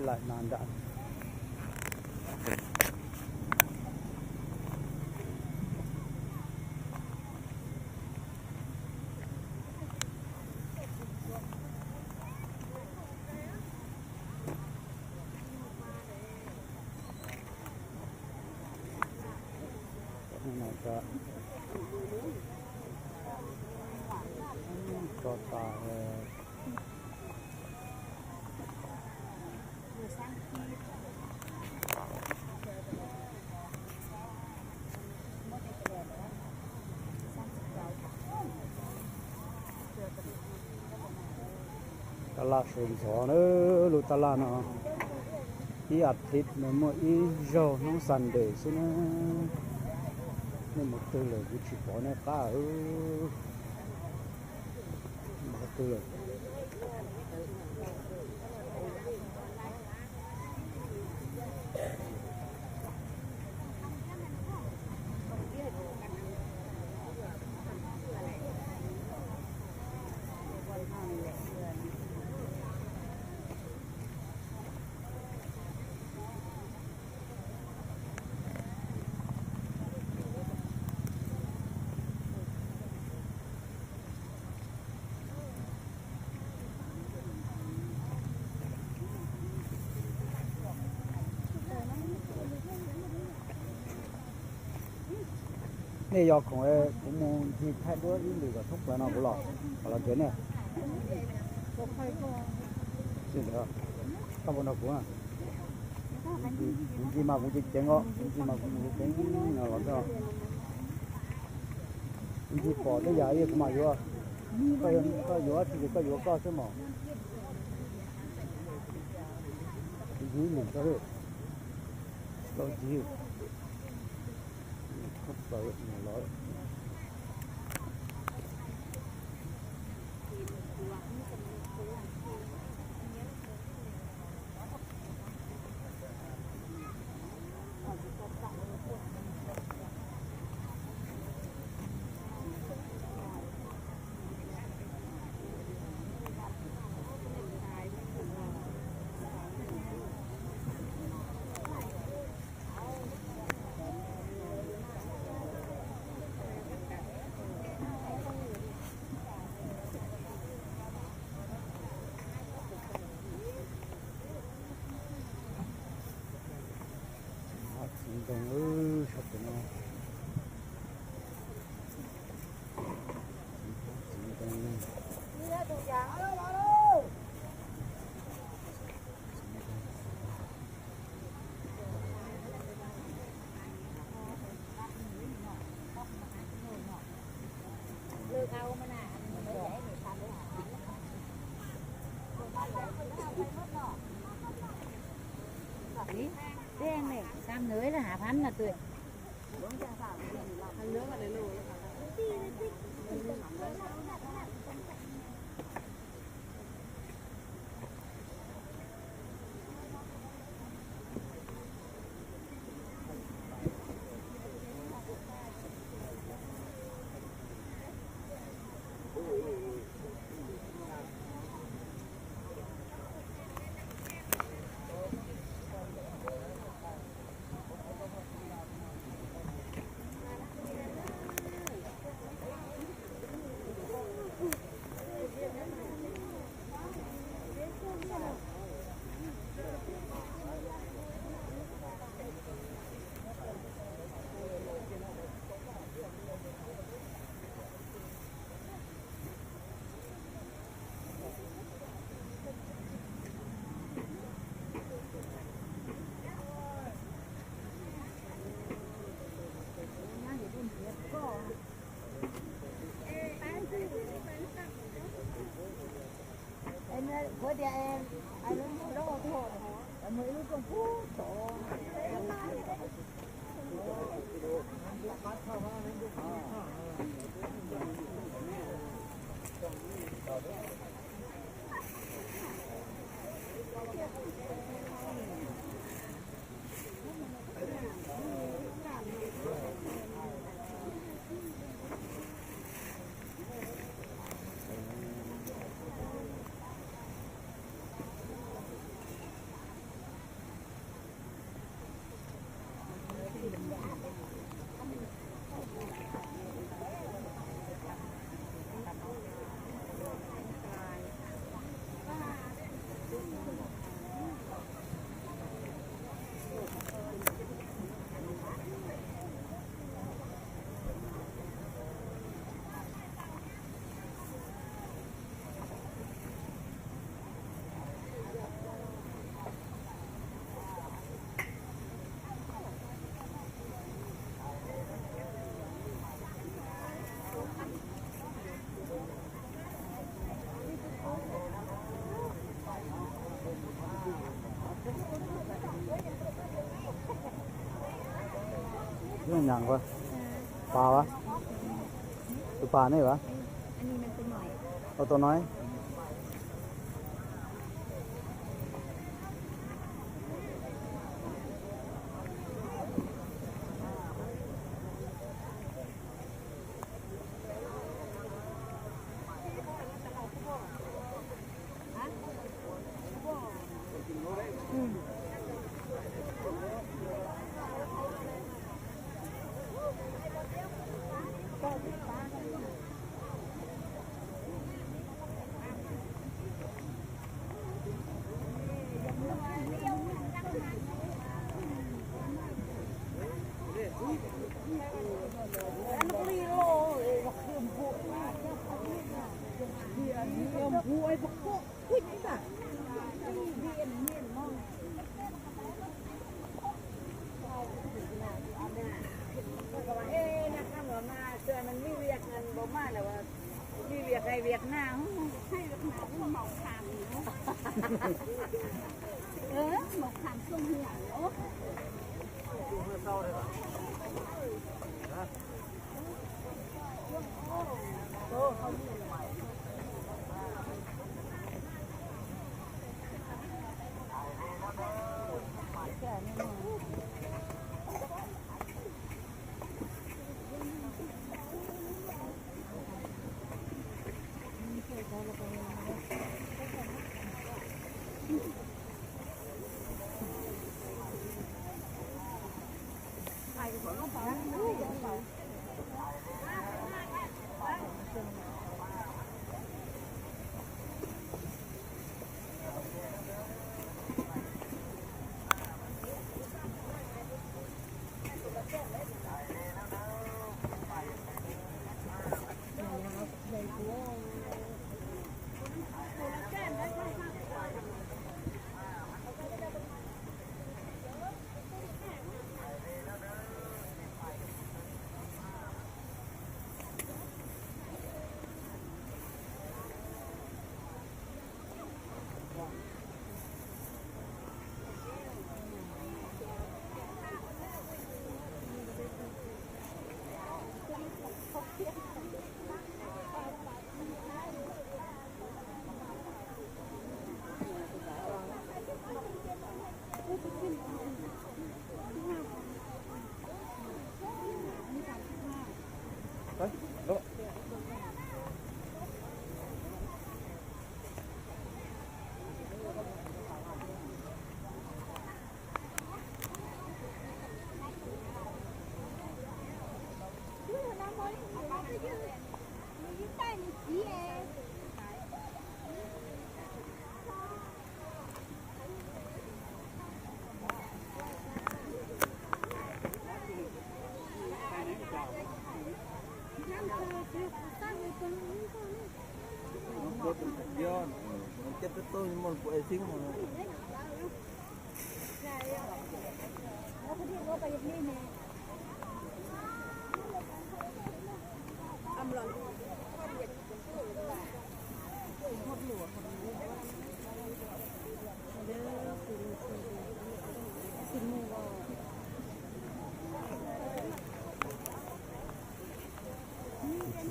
ຫຼາຍນານດານ. ຕະຫຼາດເຊີງສອງເດີ ລູກຕະຫຼາດເນາະ ອີອາທິດເນາະ ມື້ອີເຊົາ ນ້ອງຊັນເດ ຊີ້ນະ ນີ້ໝົດຕື່ເລີຍ ວິດຊິບອນແນວກາເອີ ໝົດຕື່ເລີຍ. นี่ยอของเออผมมองที่ไทยด้วยอีหลีก็ทุกแล้วเนาะ กูหลอกเราเจอเนี่ย สิ่งเดียว ต้องบนดอกบัว มึงสิมากูจะเจ๋งอ่ะ มึงสิมากูจะเจ๋งนะ เราก็ มึงสิปอดได้ยาเอ้ย กูมาอยู่อ่ะ ก็ยัง ก็อยู่อ่ะ ที่ก็อยู่ก็ใช่หมอ มึงสิหนึ่งก็เลย ก็ดี ครบไปหนึ่งร้อย นี่แดงเลย สามร้อยห้าพันนะ ตุ้ย ມັນຫຍັງວະ? ປາວະ? ຄືປານີ້ວະ? ອັນນີ້ມັນຕົວນ້ອຍ ເອົາຕົວນ້ອຍ. ເພິ່ນກໍວ່າ ເອີ ນັກຂ່າວມາ ເທື່ອມັນມີວຽກ ອັນບໍ່ມາແລ້ວວ່າ ມີວຽກໄຮ່ວຽກນາ ໄຮ່ວຽກນາ ເມົາຄາມເນາະ ເອີ ເມົາຄາມຊ່ວງເຮືອເນາະ.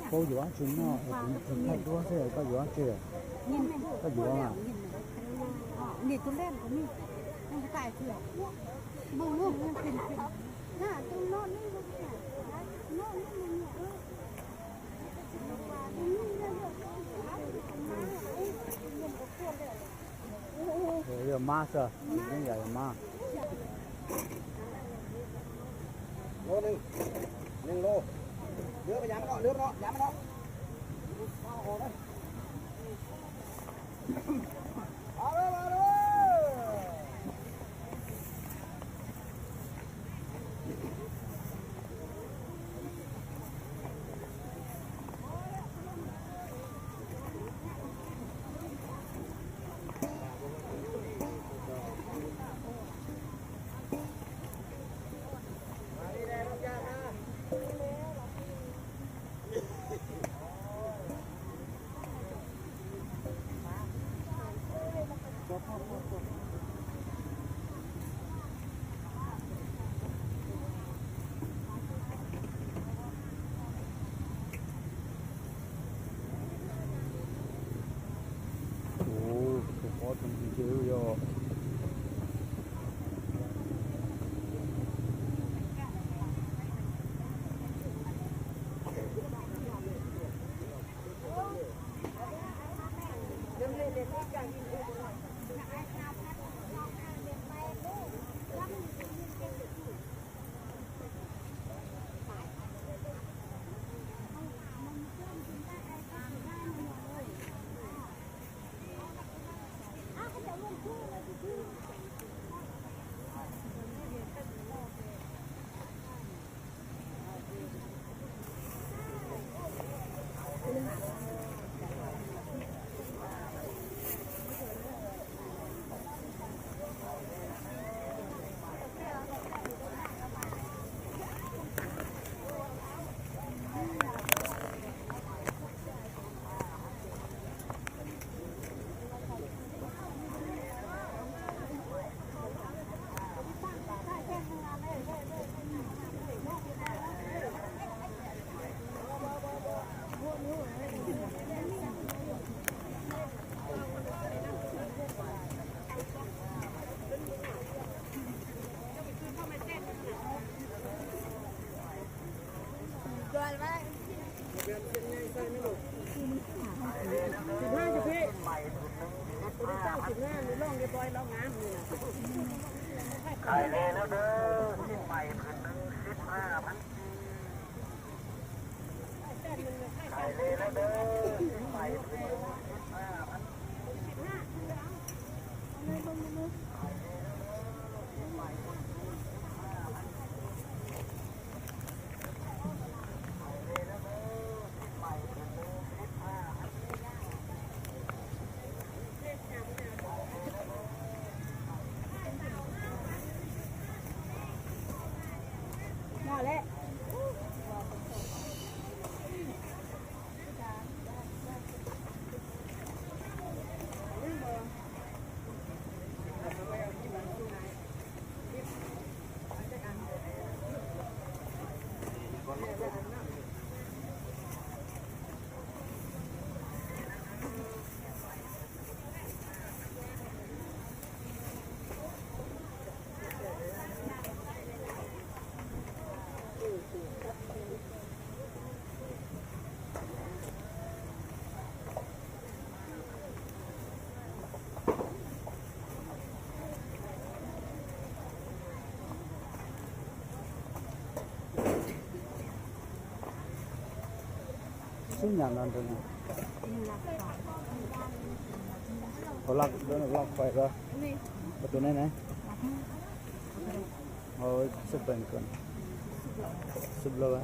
Faut y avoir du nord, et puis tu peux pas y avoir, c'est pas y avoir, c'est pas y avoir. ນີ້ຕົວແຫຼມກໍມີ ມັນກໍຕາຍເທື່ອ ເບິ່ງລູກ ມັນເປັນ ເປັນ ໜ້າຕົວນ້ອຍນີ້ ນ້ອຍນີ້ ເອີ ເອີ ເລີ່ມມາຊະ ໃຫຍ່ມາ ໂລໜຶ່ງ ໜຶ່ງໂລ ເຫຼືອໄປຢາມມັນເນາະ ເຫຼືອໄປເນາະ ຢາມມັນເນາະ ເອົາອອກເລີຍ. ສິບຫ້າ ຢູ່ພີ້ ໂຕນີ້ເຈົ້າສິບຫ້າ ນີ້ລອງເລີຍ ບອຍລອງງາມນີ້ນະ ຂາຍແດ່ແລ້ວເດີ ສິ້ນໄໝຜືນໜຶ່ງ ສິບຫ້າພັນ ຂາຍແດ່ແລ້ວເດີ ສິ້ນໄໝຜືນໜຶ່ງ ສິບຫ້າພັນ ຂາຍແດ່ແລ້ວເດີ ສິ້ນໄໝຜືນໜຶ່ງ ສິບຫ້າພັນ ເປັນຫຍັງນັ້ນຕົວນີ້ ເຂົາລັກ ລັກໄປກໍ ປະຕູນັ້ນນະ ເອົາຊຸບເບິ່ງກ່ອນ ຊຸບແລ້ວຫວາ?